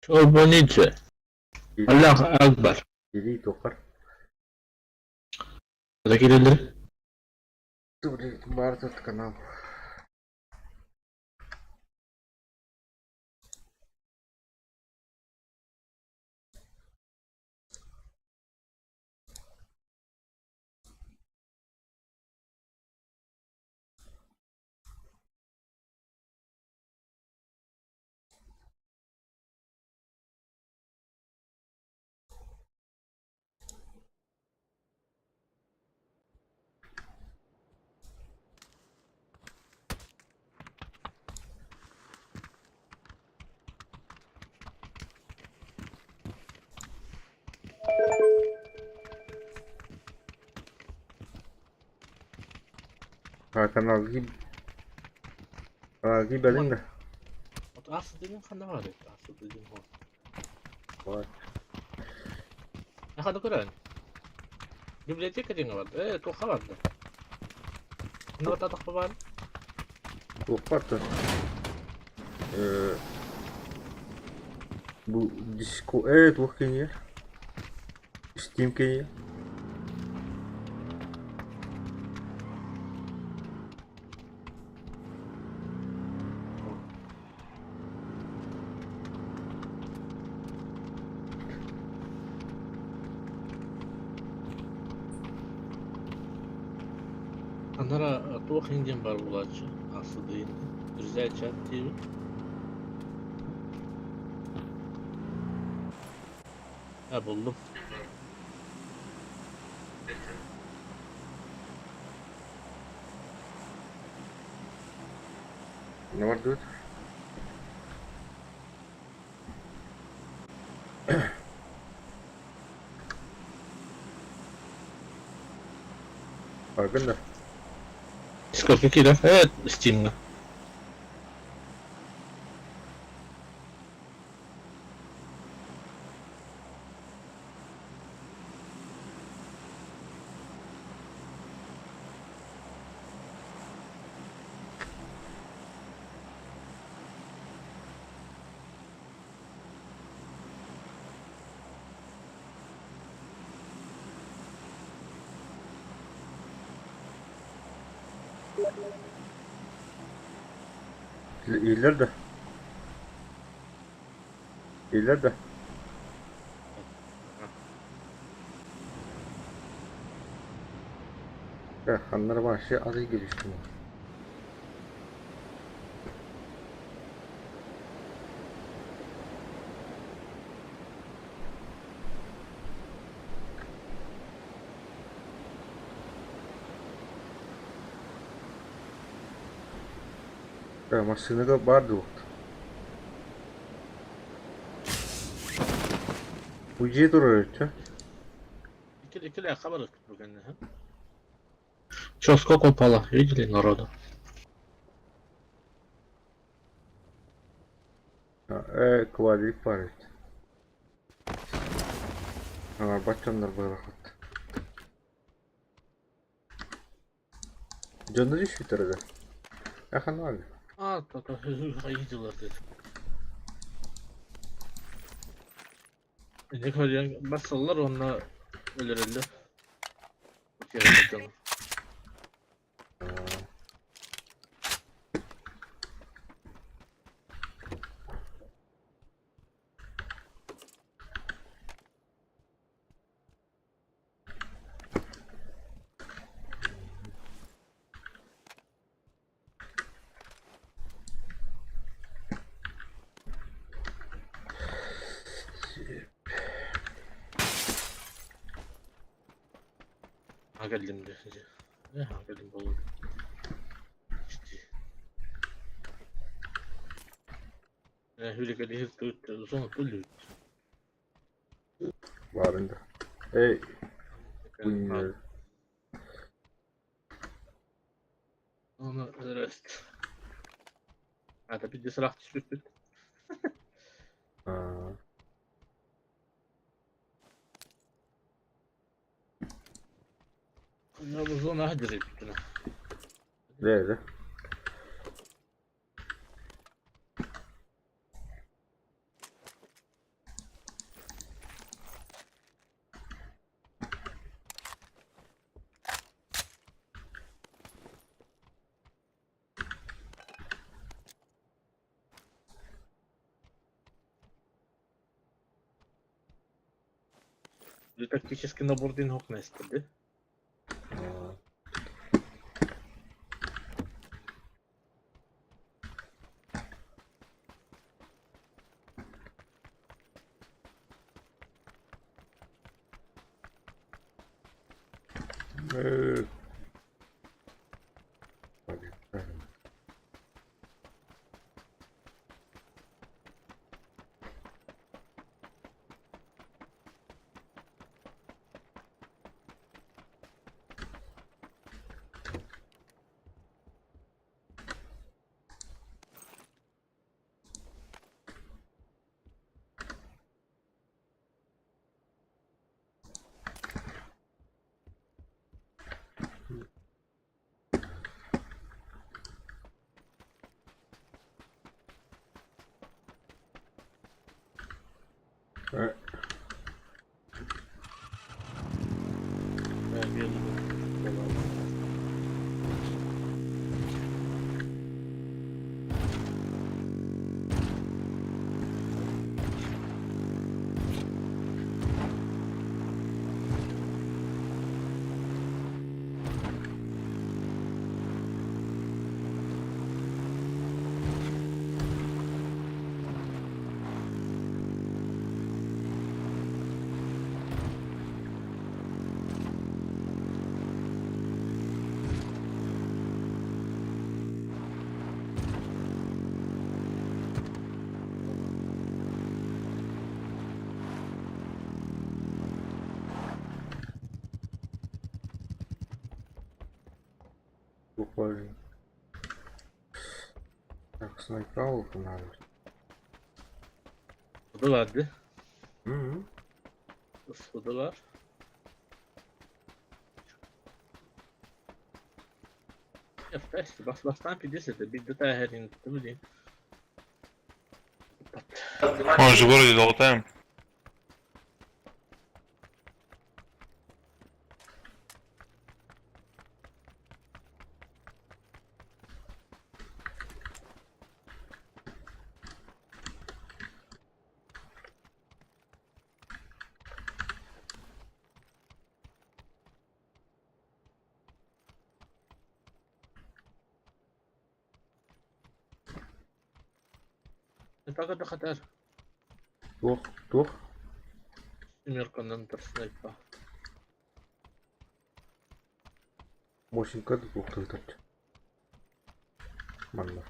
Больница. Аллах Акбар. Илии туоххар? Хата киирэллэр? Баар тут канал. А каналгы каналгы бэлин да. Ас деген ханна бар edi? Асы деген хо. Бар. Ханна көрөн. Библиотека деген бар. Туха бар да. Ханна татах бар. Туохпар Бу диско туох киниэ? Steam киниэ? Анара туох инден бар булачы. Асы дейин. Друзья чат дейби. Ha buldum. Ne var dur? Farkında. Discord'un kira. Evet, Steam'de. İyiler de. İyiler de. Ya, hanlar başı adı gelişti. Ya, masınıga vardı вот. Уйди турар Икили хабар Чё, сколько упало? Видели народу? Квадрик бар эбит. Ана баччаннар быһалахат. Дьонно түспүттэр да. Аханвали. А, то видела ты. Ne kadar basarlar onunla öldürüldü. Canım. Ha geldim de. Ne ha geldim bu. İşte. Hülikeli uzun tullu. Барында. Эй, Winner. Onu rest. Hadi bir de silah düşmüştü. Ya bu zona hadi üstüne. Nerede? Тактический набор диэн ох нэстэрди. Буквально. Так, снайпалку надо. Сыдылар ди. Угу. Сыдылар. Бас бастан пидесете, бидде тәһәрин, блин. Он же в городе долутаем. Так это хатар. Тух, тух. Семерканан снайпа. Мощенька тух тылтать. Манна.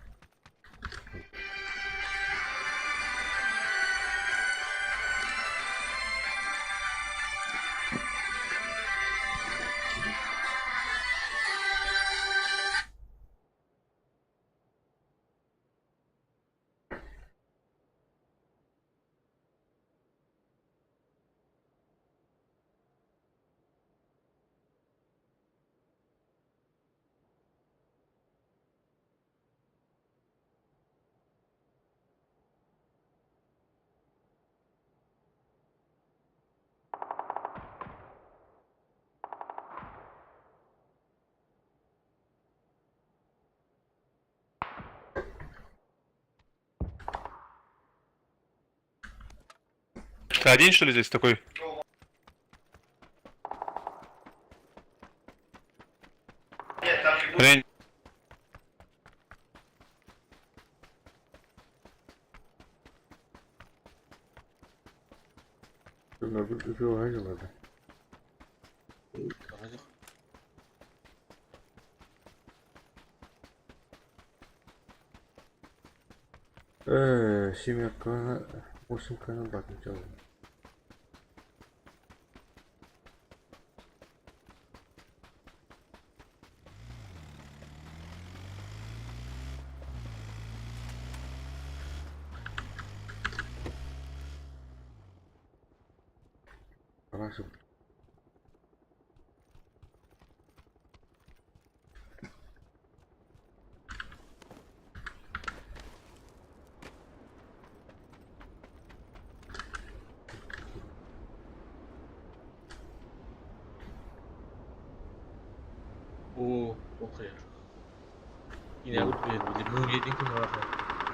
Ты один, что ли, здесь такой? Хрень. Ладно. Семерка, восемь на бат начало. Хорошо. О, охер. Yine bu Moon yedin kim var?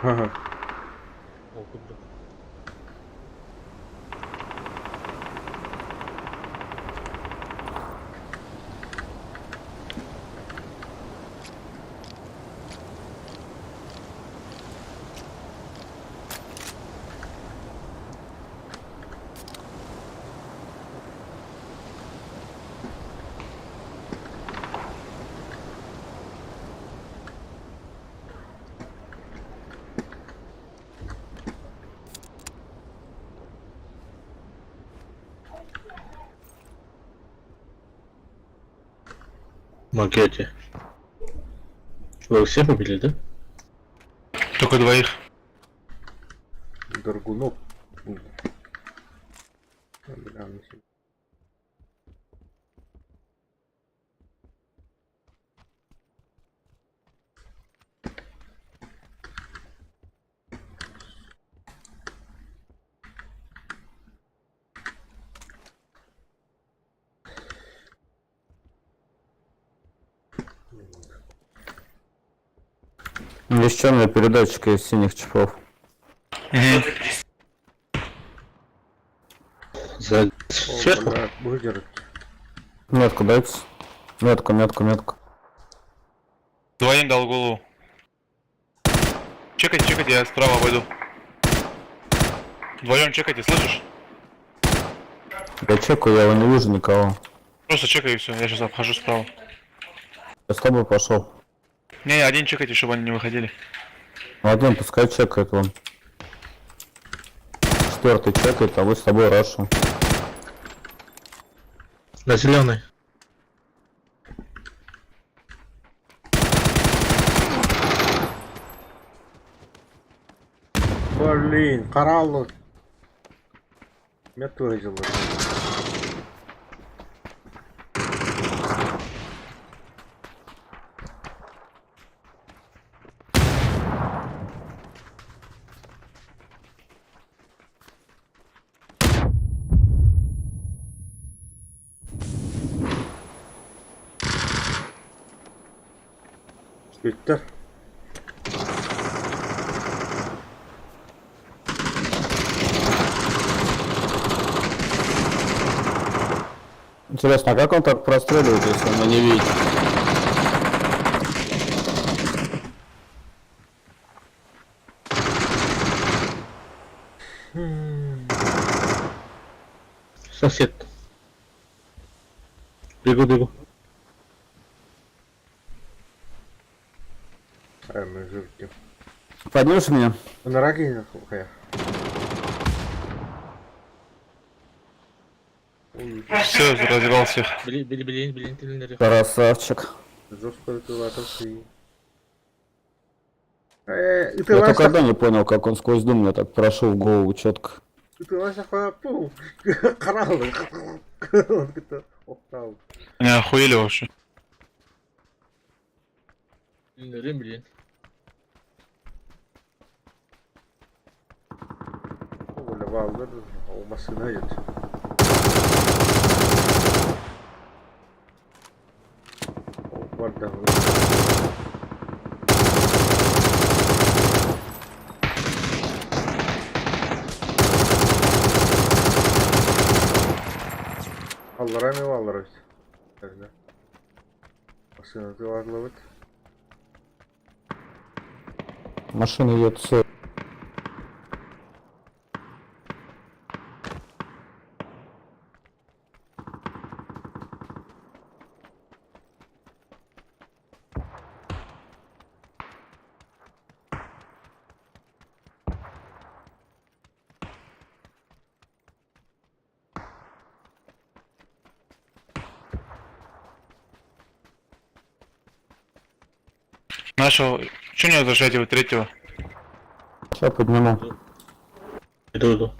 Ха-ха. О, курдук. Макете. Вы всех убили, да? Только двоих. Доргунов. Бля, ну себе. Есть черная передатчика из синих чипов. Угу. За... О, Сверху? бля, выдержит. Метку дайте. Метку, метку, метку. Двоим дал голову. Чекайте, чекайте, я справа обойду. Вдвоем чекайте, слышишь? Я чекаю, я его не вижу никого. Просто чекай и все, я сейчас обхожу справа. Я с тобой пошел. Не, один чекайте, чтобы они не выходили. Ну один пускай чекает он. Четвертый чекает, а вы с тобой рашу. На зеленый. Блин, кораллы. Меня тоже делают. Виктор. Интересно, а как он так простреливает, если он меня не видит? Сосед. Бегу, бегу. А, мы живем. Поднимешь меня? На раке я. Все, разъебал всех. Били, били, били, били, били, били. Красавчик. Жестко это Э, Я только одно не понял, как он сквозь дым мне так прошел в голову четко. Кораллы. Октав. Они охуели вообще. Били, били. О, машина идет. Барда. Аллара ми аллара. Машина ты ловит. Машина идет все. Нашего... Че не возвращаете вы третьего? Сейчас подниму. Иду, иду.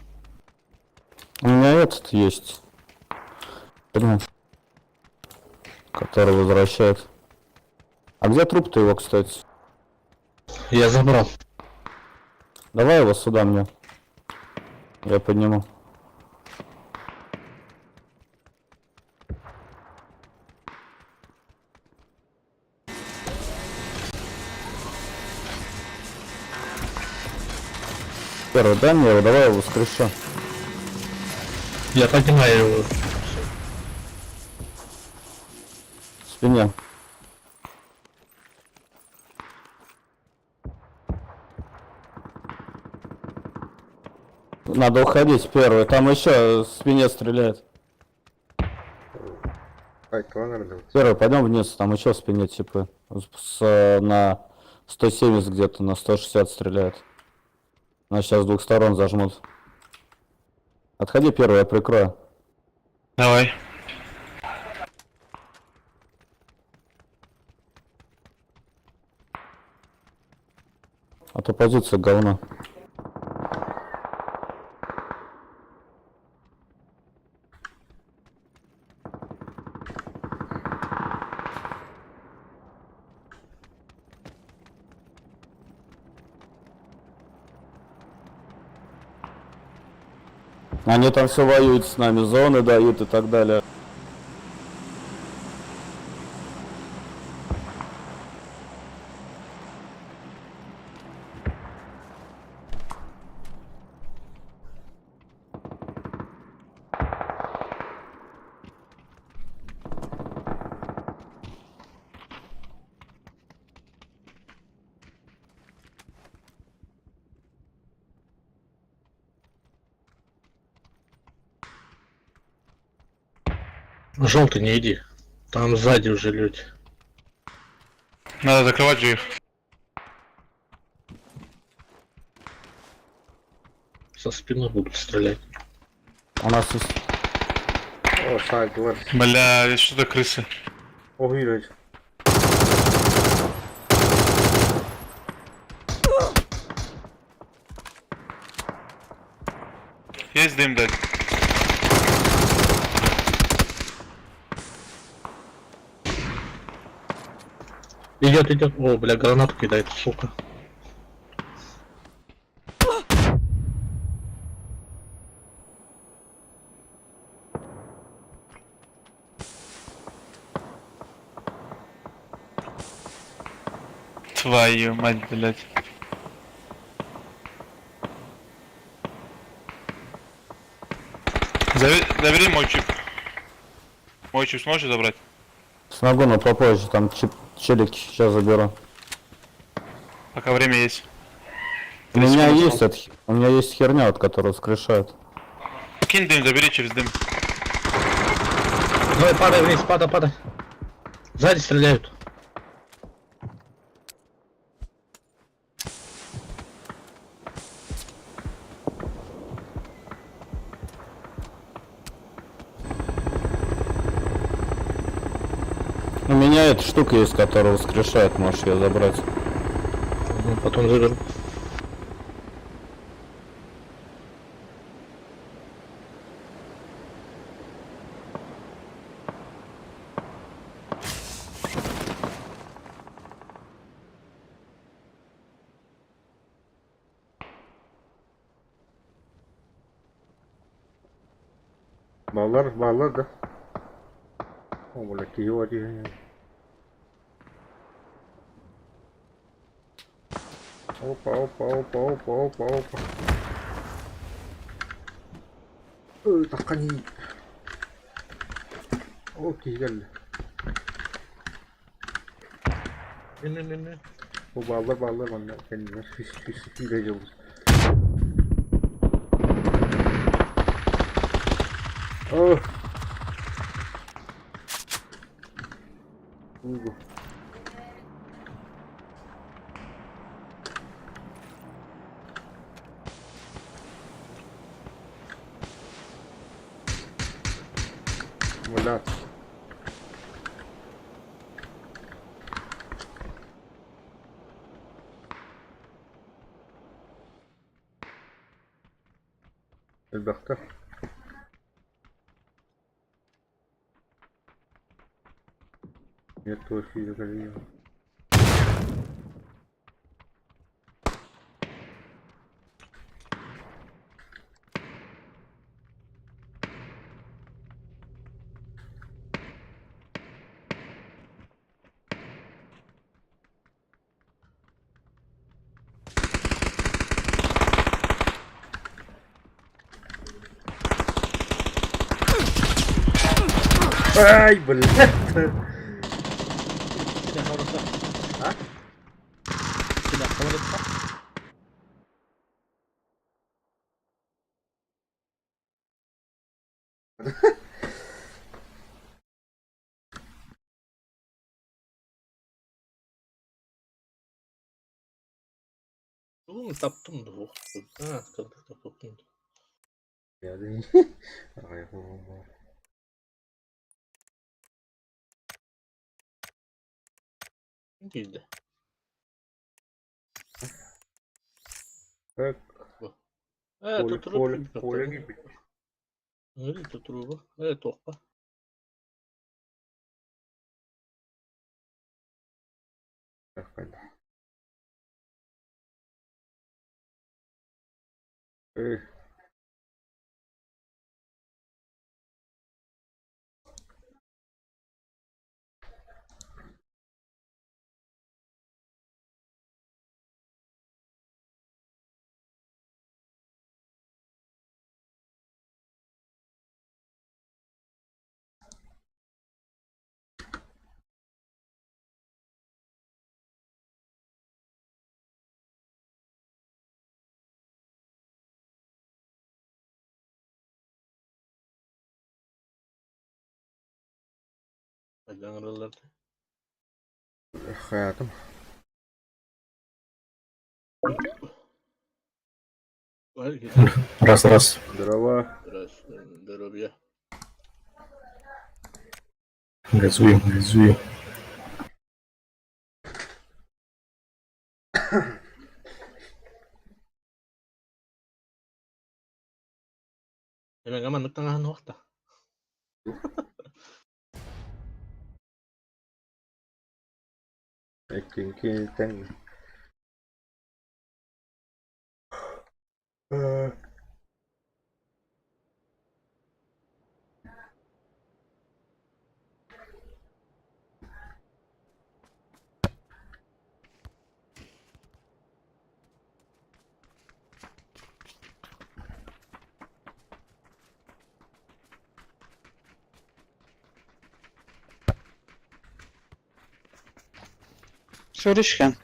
У меня этот есть. Подниму. Который возвращает. А где труп-то его, кстати? Я забрал. Давай его сюда мне. Я подниму. Первый, дай мне его, давай его воскрешу. Я поднимаю его. В спине. Надо уходить первый, там еще в спине стреляет. Ай, кланер Первый, пойдем вниз, там еще в спине типы. На 170 где-то, на 160 стреляет. Нас сейчас с двух сторон зажмут. Отходи первый, я прикрою. Давай. А то позиция говно. Они там все воюют с нами, зоны дают и так далее. Желтый, не иди. Там сзади уже люди. Надо закрывать же их. Со спины будут стрелять. У нас есть... О, саадылар. Бля, здесь что-то крысы. Оһуйрать. Есть дым дать? Идет, идет. О, бля, гранату кидает, сука. Твою мать, блядь. Забери мой чип. Мой чип сможешь забрать? Смогу, но попозже, там чип, челики сейчас заберу. Пока время есть. У меня секунды есть эта, у меня есть херня, от которой воскрешают. Кинь дым, забери через дым. Давай, падай вниз, падай, падай. Сзади стреляют. У меня эта штука есть, которая воскрешает, можешь ее забрать. Мгм, потом заберу. Баллар, баллар да. О, бля, киһи дии. Опа, опа, опа, опа, опа, опа. Ой, таххани. О, киһи кэллэ. Не-не-не-не. Бу баллар, баллар, манна кэннилэр фис, фис, фире дьылбыт. О! Угу. Бля. Элбэхтэр. Нет, тоже кэлиэ. Ай, блядь. А? Ну, таптым двух. А, как таптым. Я Ай, бу. Киирдэ. Так, Э, Коля, тут Коля, труп Коля гибель. Тут труба. Э, тохпа. Так, понятно. Эх, Айданрыларды. Hayatım. Раз, раз. Здорово. Здоровья. Газуем, газуем. Эме гаман нуктаҥаһын уохта. Эккин тэҥ. Сөрүшкэн.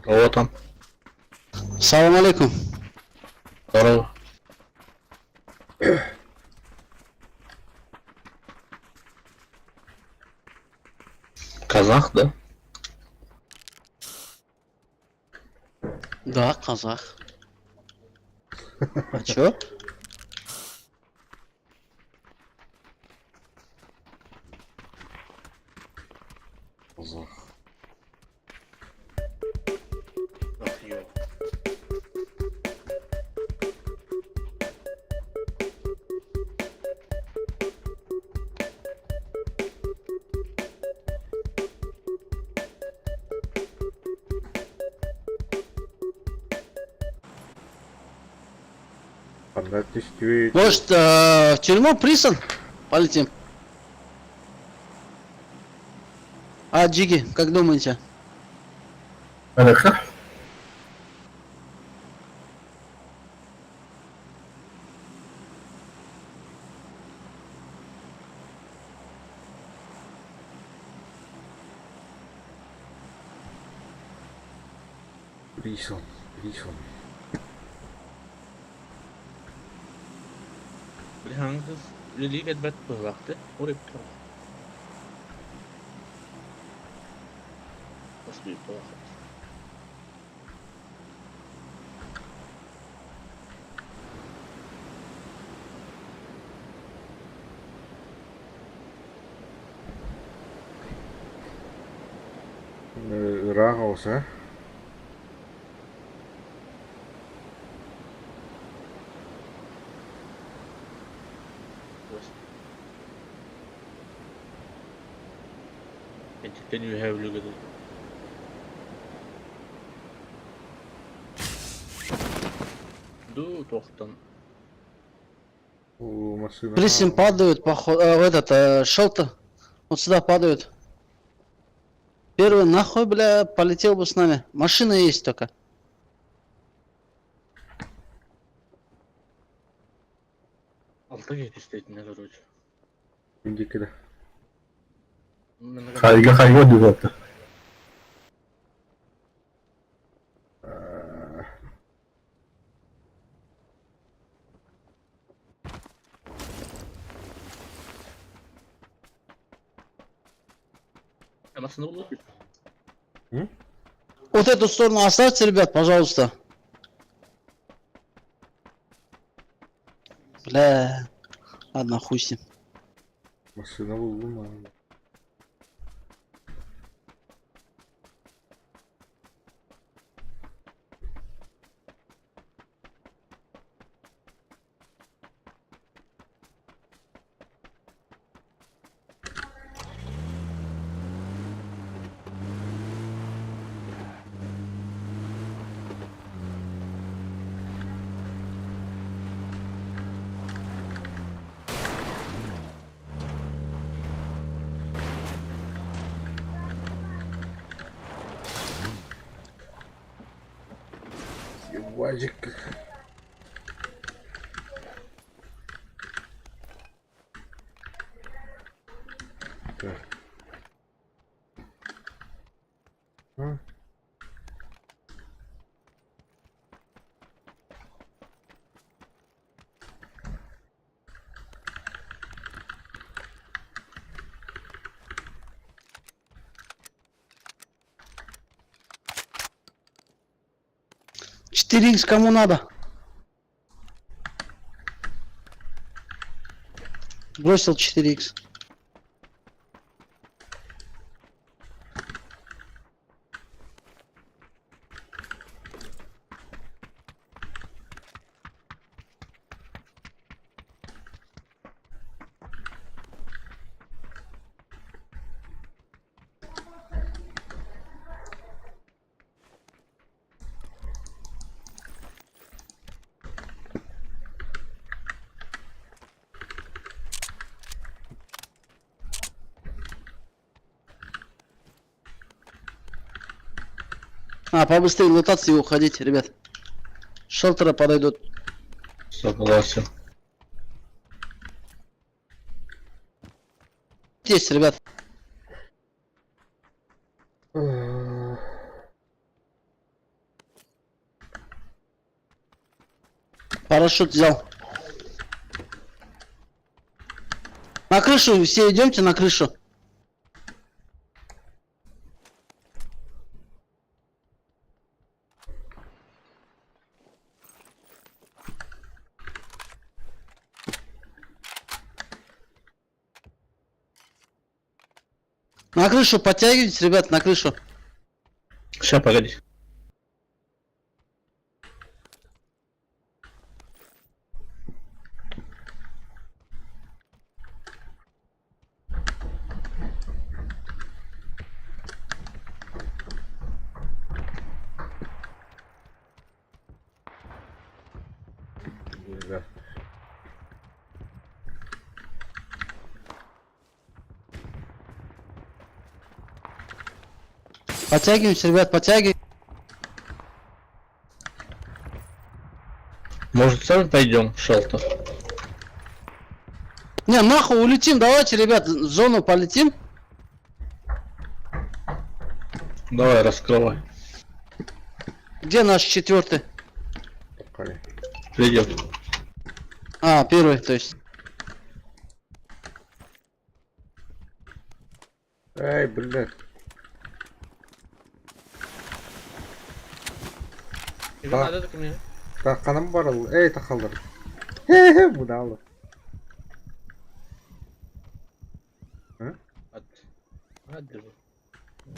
Кого там? Салам алейкум. Здорово. Казах, да? Да, казах. А чё? Казах. Ах, ё. Анда түстүбүт. Может, в тюрьму присан? Полетим. А, Джиги, как думаете? Хорошо. Присон, присон. Билһаҥ үлэлии кэлбэт быһылаахты. Орып Бас биир туох. Ыраах olsa. Энчиттэн үөһэ үлүгэдэ. Ду туохтан. У машина. Присен падают, походу, в этот, шелтер. Вот сюда падают. Первый нахуй, бля, полетел бы с нами. Машина есть только. Алта киһи короче. Индикеде. Хайга хайга дювата. Машина булып. Вот эту сторону оставьте, ребят, пожалуйста. Бля. Ладно, хуй с ним. Машина булду ма? Вазик. Так. А? 4х кому надо? Бросил 4х. А, побыстрее лутаться и уходить, ребят. Шелтеры подойдут. Согласен. Есть, ребят. Парашют взял. На крышу, все идемте на крышу. На крышу подтягивайтесь, ребят, на крышу. Сейчас, погоди. Да. Подтягиваемся, ребят, подтягиваемся. Может, сами пойдем в шелтер? Не, нахуй улетим, давайте, ребят, в зону полетим. Давай, раскрывай. Где наш четвертый? Такая. Придет. А, первый, то есть. Эй, блядь. Тебе надо ко мне? Тарканым бар ол. Эй, тахалдар. Хе-хе, будалы. Hadi. Hadi bu.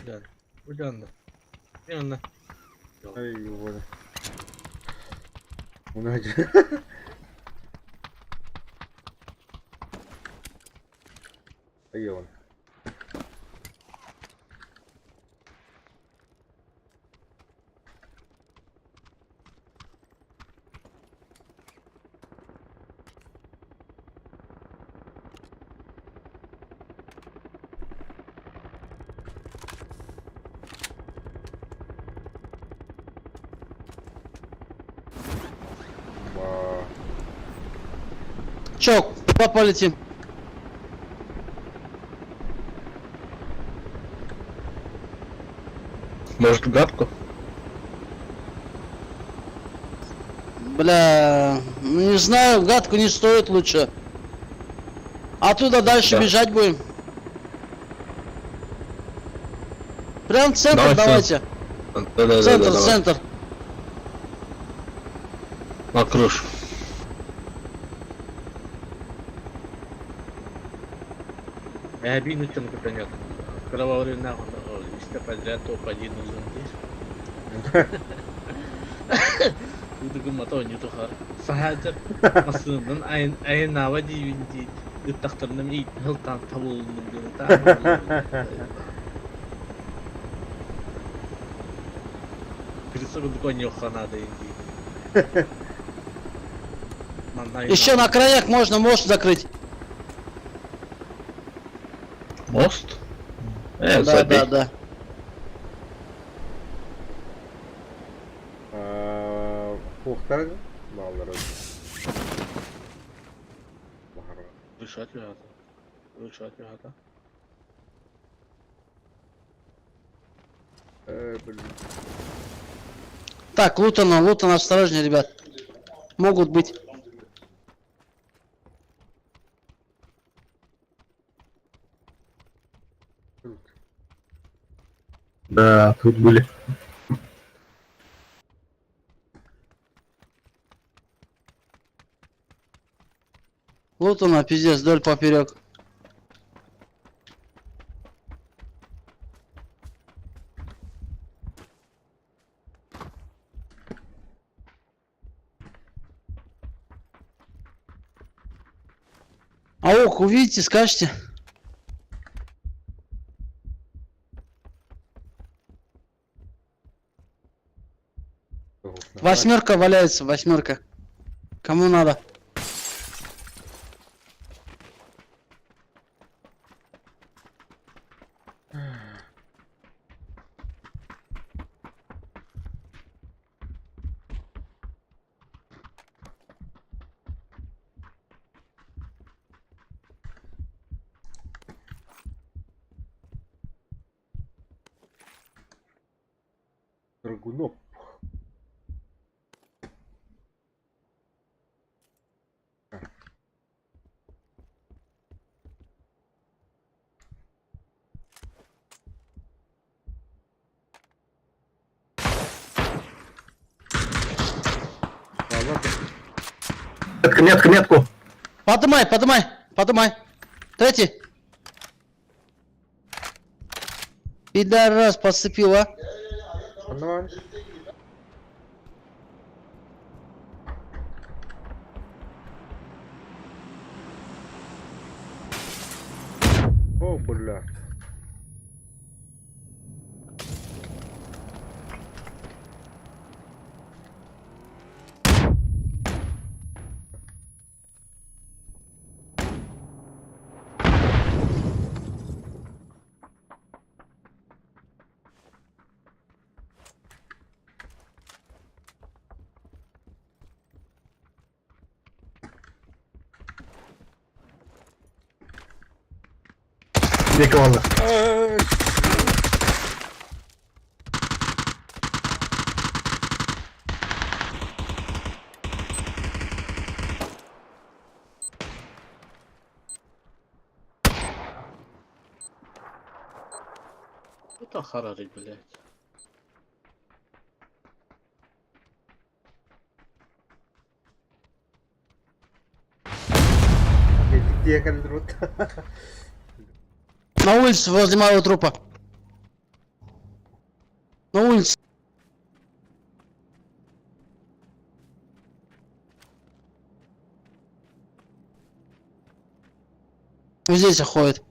Ulan. Ulan da. Ne ondan? Эй, вот. Унаджи. Эй, он. Ба. Чё, куда полетим? Может, в гадку? Бля, ну не знаю, в гадку не стоит лучше. Оттуда дальше Да. бежать будем. Прям в центр Давай в давайте. Да-да-да. Центр, давай. центр. На крышу. Я обидно, чем это нет. Кровавый нахуй, исте подряд топ-1 нужен здесь. Удугум ато не тухар. Сахатыр масындан айын айын ава дейвинди. Ыттақтарным ит хылтан табылным дені Крысогун конь ханада инди. Еще на краях можно мост закрыть. Мост? Да, забей. да, да. А, Суохтара да бааллара Крыша түһээтэ. Крыша түһээтэ. Э, блин. Так, лутано, лутано, осторожнее, ребят. Могут быть. Тут. Да, тут были. Лутано, пиздец, вдоль поперек. Аук, увидите, скажете? Восьмерка валяется, восьмерка. Кому надо? Драгунов. Метка, метка, метку. Подымай, подымай, подымай. Третий. Пидорас подцепил, а? Нормально. О, бля. Николана. Ай, Это харари, блядь. Где калдрут? На улице возле моего трупа. На улице. Вот здесь ходит.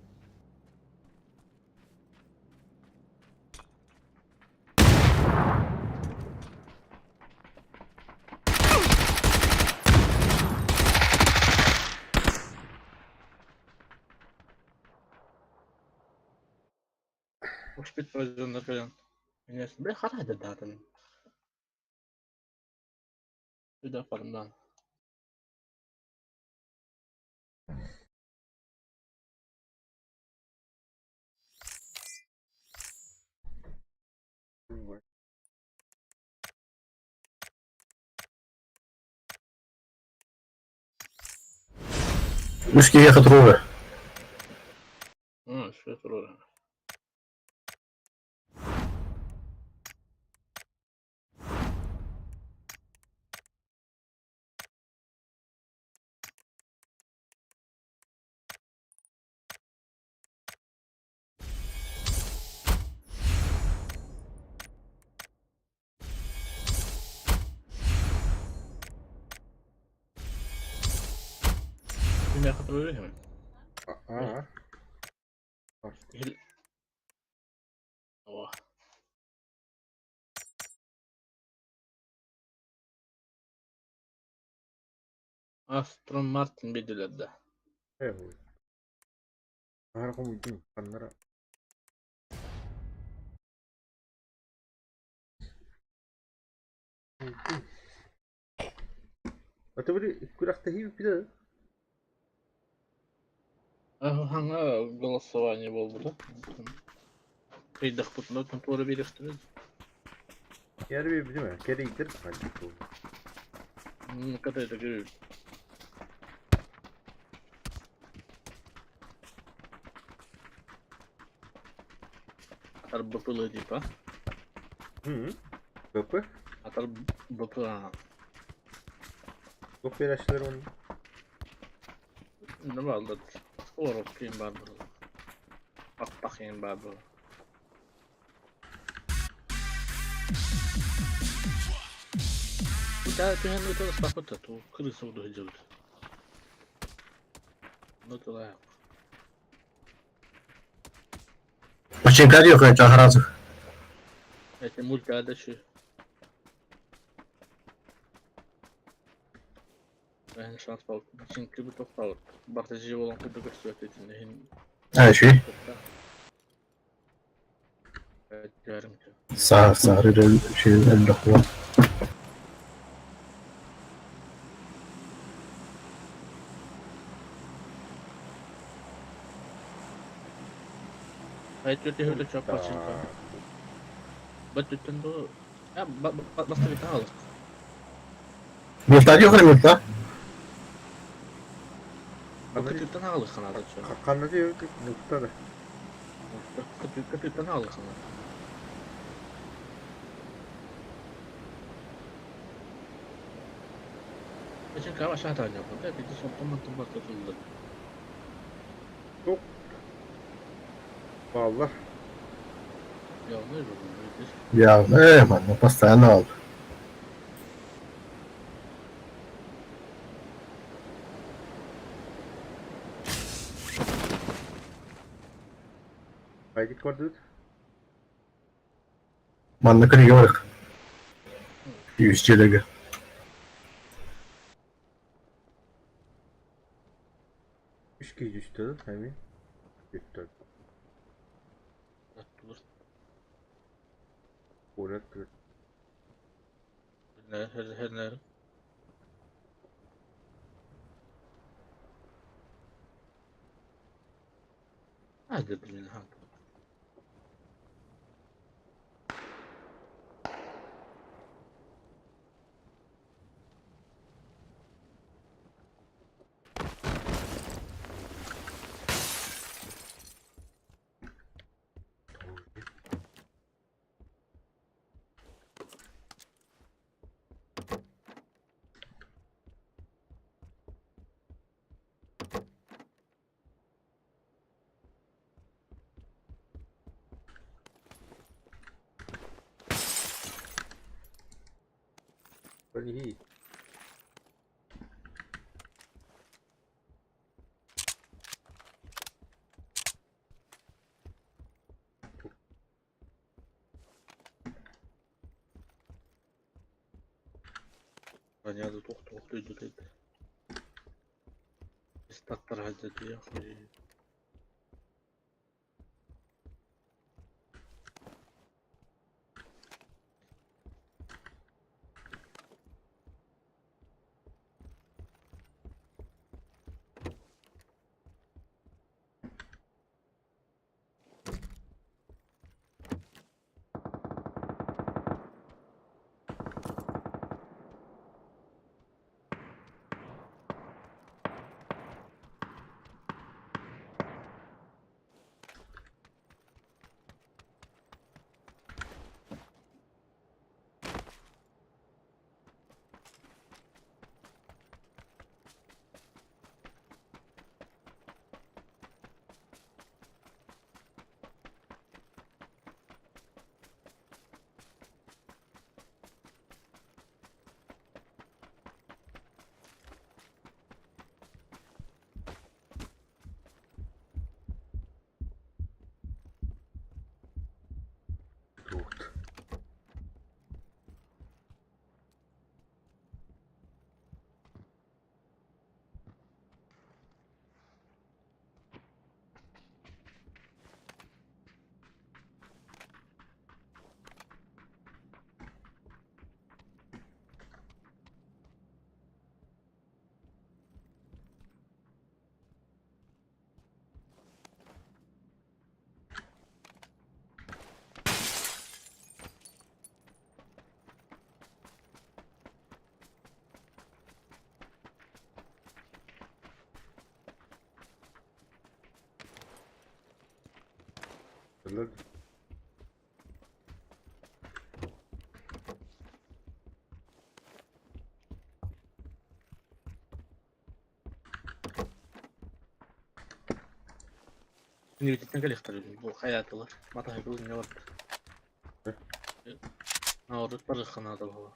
Уж пить пройден. Бля, харада датын. Сюда парнан. Мышки ехать ровно. А, что это рожа? Меня контролируем. А, О. Астон Мартин билдилэр да. э, Архам ханнара. А то били күрэхтэһии бүппүтэ да? Хаҥа голосование буолбута. Ыйдахпытына туора биэриэхтэрэ. Яр биэрбитим ээ, кэрийдэр хайдах буолла. Катайда көрү. Атар БПЛ типа. БП? Атар БП. Туох биэрээччилэр уонна? Не бааллар. Скоро ким баар буолла. Аттах ким баар буолла. Итаа түһэн ыталаспаппыт да туу крыса буду сылдьабыт. Ну тылаах. Починка диэхэ чахаразых. Эти мультиадачи. Эн шанс бал. Çünkü bu тохтаабыт. Барта жи болон курдук көстүбэт итин иһин. А, ши. Саа, саары ши элбэх Милта диэхэ милта. Ханна диэбит муста да. Бааллар. Я, манна постоянно ал. Хайдик көрдүбүт. Манна кырыйык. Үсчелеге. Үс киһи түстэ да, эми. Бүттэ. Куорат Хи. Тут. Өлөр. Университеттан кэлиэхтэрэ бу хайаатылар матаһыгыл инньэ барда. Наоборот барыахха наада буолуо.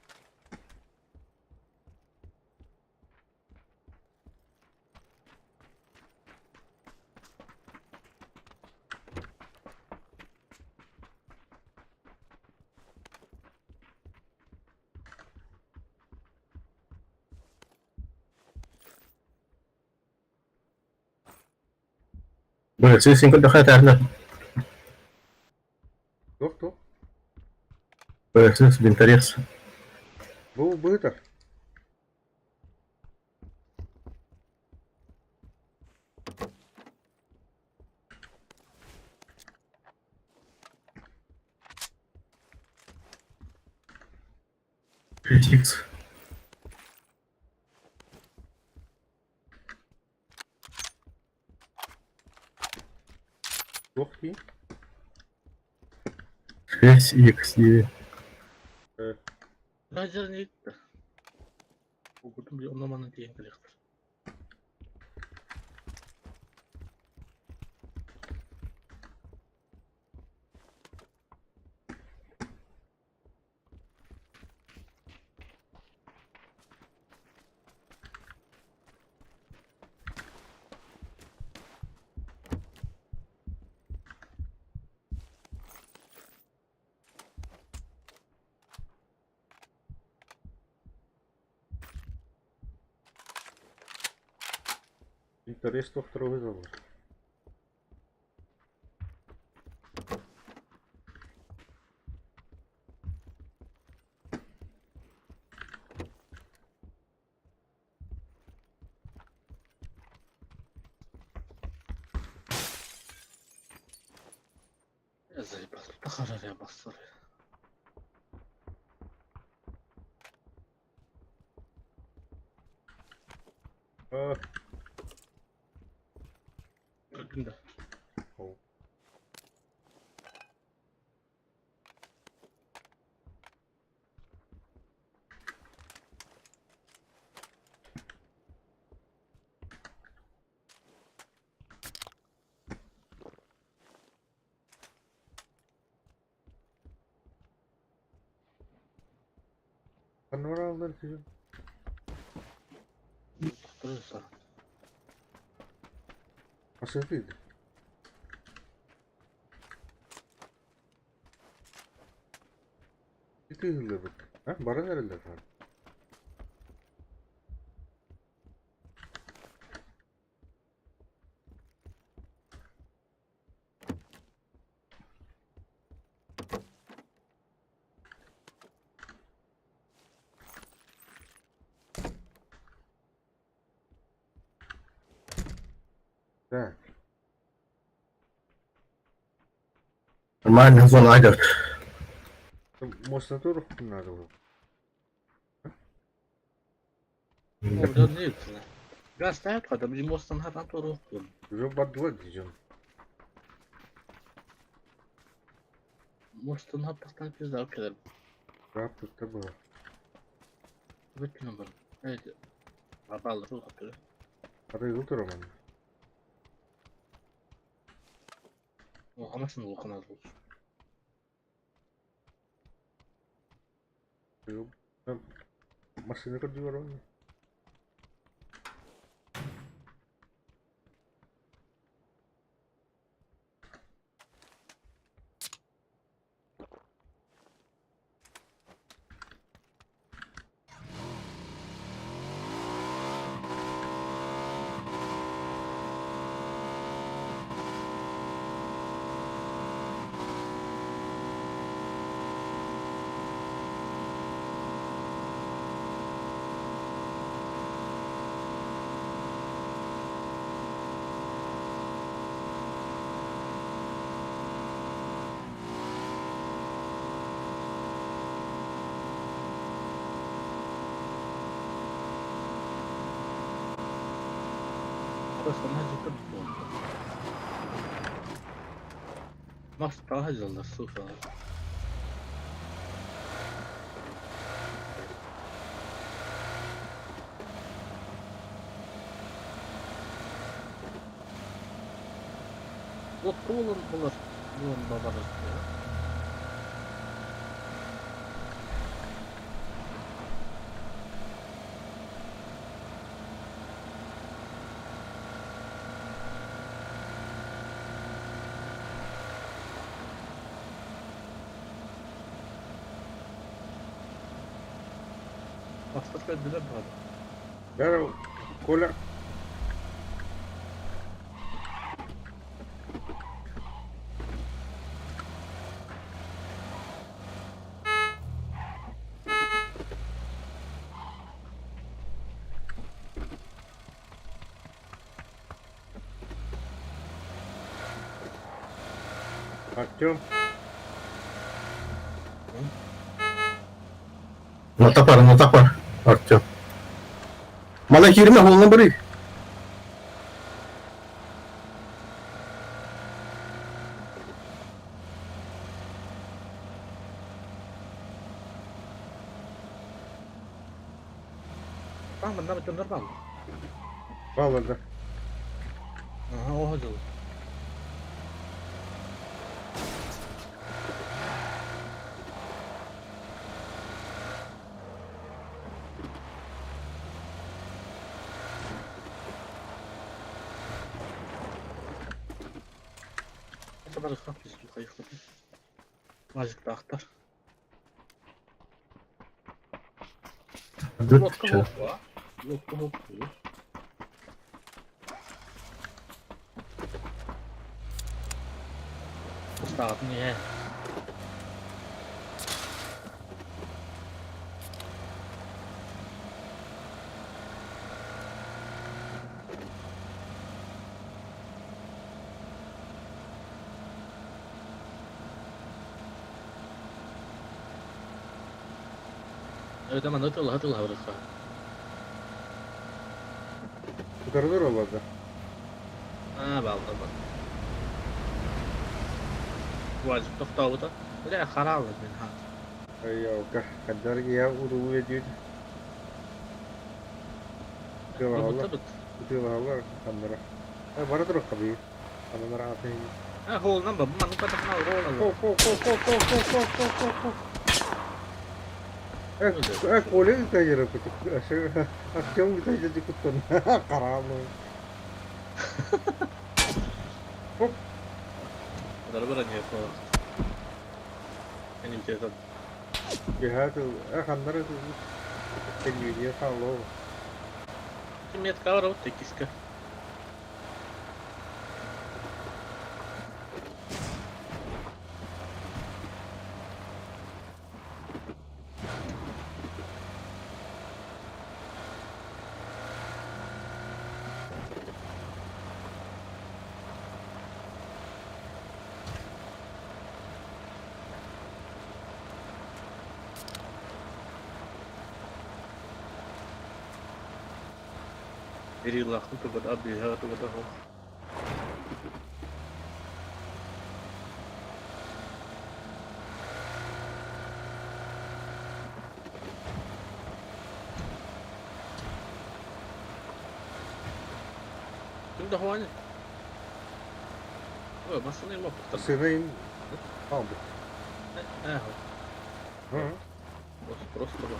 Бөлөсү син көрдөхө этэрнэ. Туох туох? Бөлөсү винторез. Бу быытар. Пятикс. Туох дии? 6 икс 9. Радио не Угутум онно манан тиийэн кэлиэхтэр. Интерес тохтору вызову. Я заебал. Тахарар я бассар. А, Көрдүм да. ол. Ханна алдар киһи? Тохторуса. Асыты. Ити hızlı. Ha, bara nereler var? Так. Нормально, зона идет. Может, на руку надо было? Ол не өттүнэ. Газ таят када били мостан хатан тору. Уже бардыла дiyeceğim. Мостан хаттан пизда алып келер. Rahatlıkta было. Бүттүнө бар. Evet. Абал рух атыр. Арай ылтыр роман. О, амасын улуканаз болчу. Машина көрдү роман. Просто мажы кырдык. Мастаах дьаллар суохалар. Лодка буолан булар буолан бабарар. Мастар кэлдилэр баҕар. Здорово, Коля. Артем. На топор, Артем. Мана киирмэ, холлон бары. Там манна дьоннор бааллар. Бааллар да. Аха, оһо дьыл. Мажиктаахтар. Лодка хоп, лодка хоп. Устаҕатын иһэ. Эбэтэ манна тыллаһа тыллаһа барыахха. Утарылар олордо. Аа, бааллар бар. Уазик тохтообута. Бля, хараалла мин ха. Айалка. Хаддар я уруу эдүүт. Тылаалар. Бут. Тылаалар ханнара. Бара турук хаби. Ханнара атын. А, холнан ба, манны патахна Хо ролла. хо хо хо хо хо хо хо хо хо. Коля тайыр кутук. Артем тайыр куттан. Карамы. Хоп. Дарбара не по. Они где-то. Гехат ханнара Тенюне хало. Метка вот киска. Рилахну тугада абиха тугада хо. Ким да хуаня? Ой, масаны лопухтар. Сынын алды. Эх, Hı. просто багы.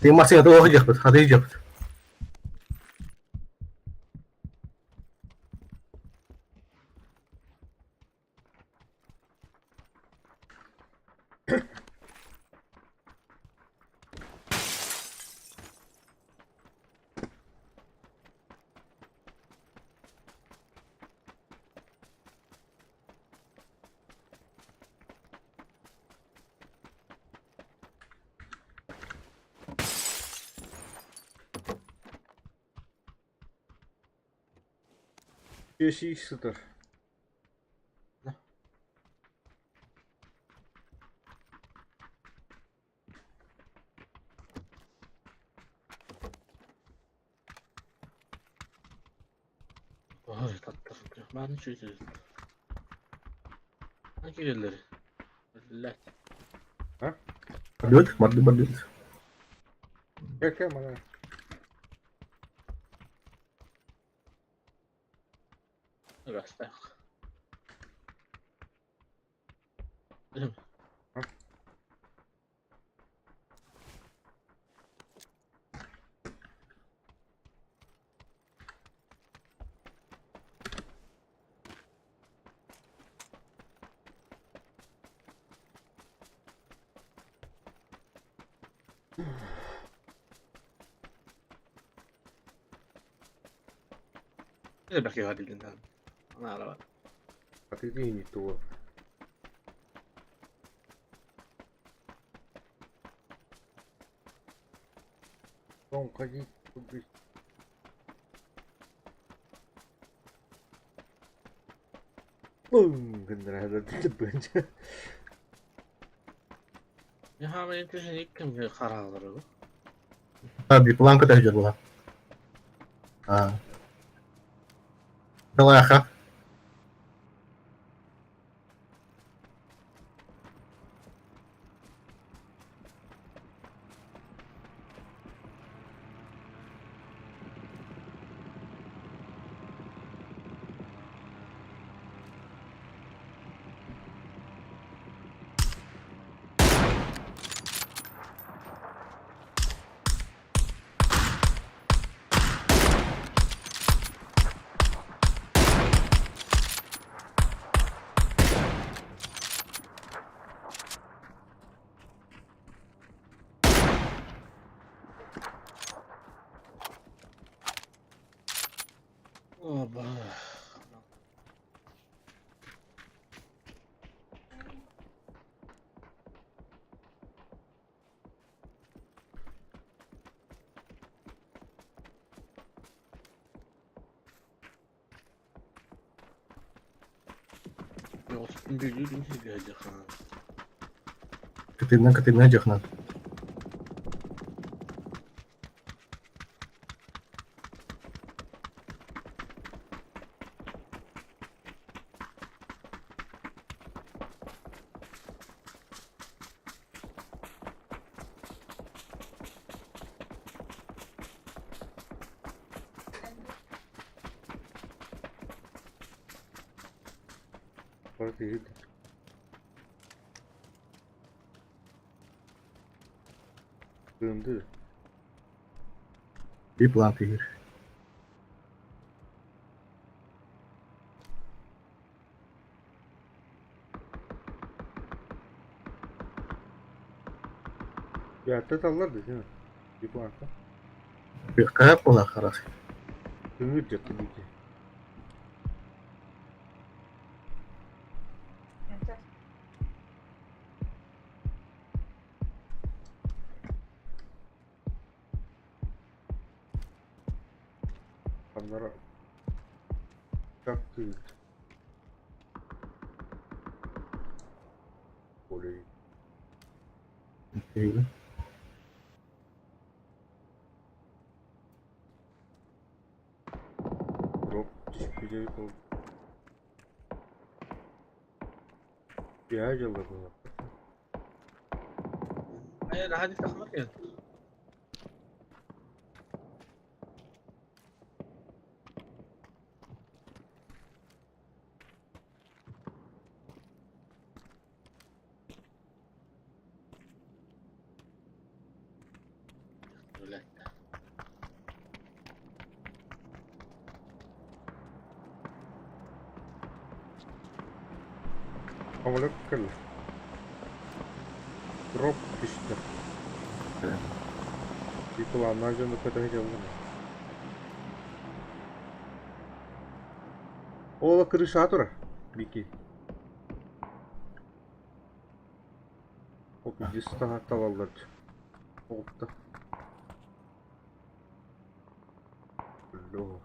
Ты машина туох дьахпыт, хаты дьахпыт. Үөсүү сытар. Ой, таттар. Маны чуйдыр. Киреллер. Блять. Бардыбыт, барды бардыбыт. Кэ-кэ мана. Растах. Элбэх киһи Ана Атыытыһын тугу. Тоҥ ходить Бум! Гыннара тыппынча. Яха мен төһөн икким каралары бу. А, бипланка да была. А. Далаха. Оба. Катына, катына, дьахна. Бары Тыынды. Биплан тигир. Биятта таллар да, değil mi? Бипланка. Бикка була харас. Көмүр жатты бики. Аннара как ты? Олей. Дроп түспүдей бол. Я жылы была. Hayır, hadi takmak ya. Öyle. Амалек кэл. Дроп түстэ. Бипланна жонду көтө жылы. Ола крыша тура. Бики. Оп, иди талаллар. Опта. Ло.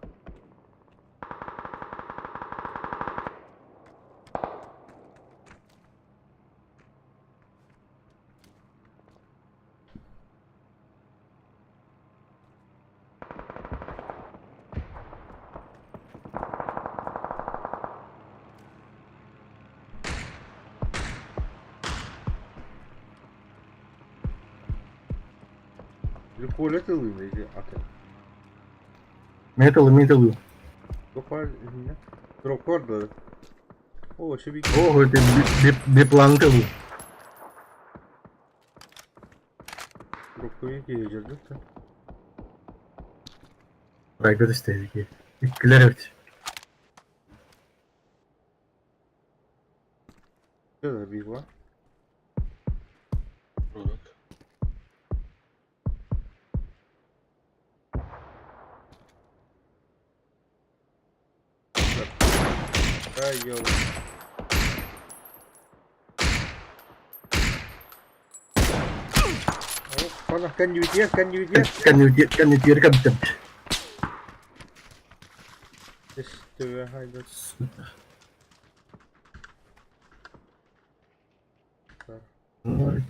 Коля тылын ити атын. Метал, метал. Топар не. Дропор да. О, шебик. Ого, это биплан тылы. Дропкуйун киһи дьэ. Райгыр истэги. Иккилер эбит. Да, бигва. Рудак. Ай, йоу. Пана, кән юдер. Кәннетер кәптем. Түстүбэ хайда.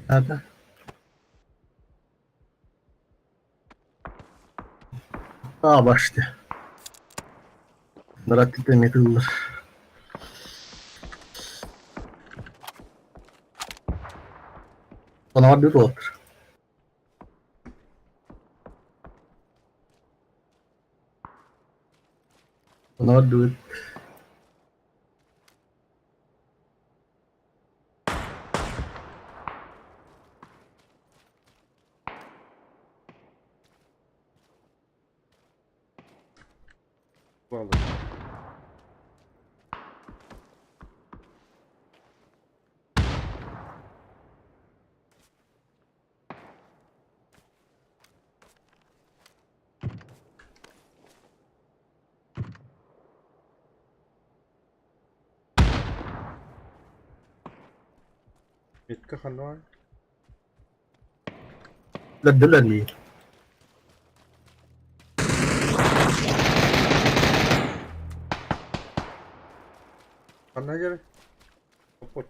Ата. А, башты. Нарат металлар. Ана bir olur. Она дует. Балы. Метка хануар. Ләдділәр. Ханна жер. Опот.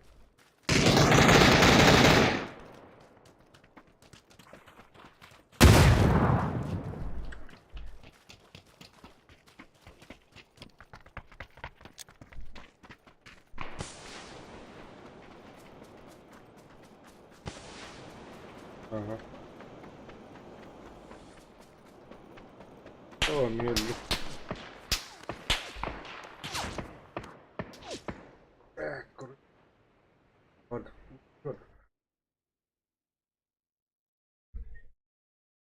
Ага. О, мелли. Так, Вот. Вот.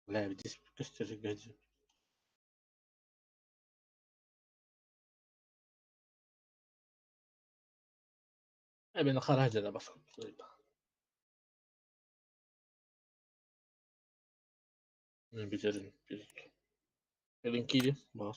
Бля, здесь костеры гади. Эбен хараджа да басам. Мен битерин. Элин кири бар.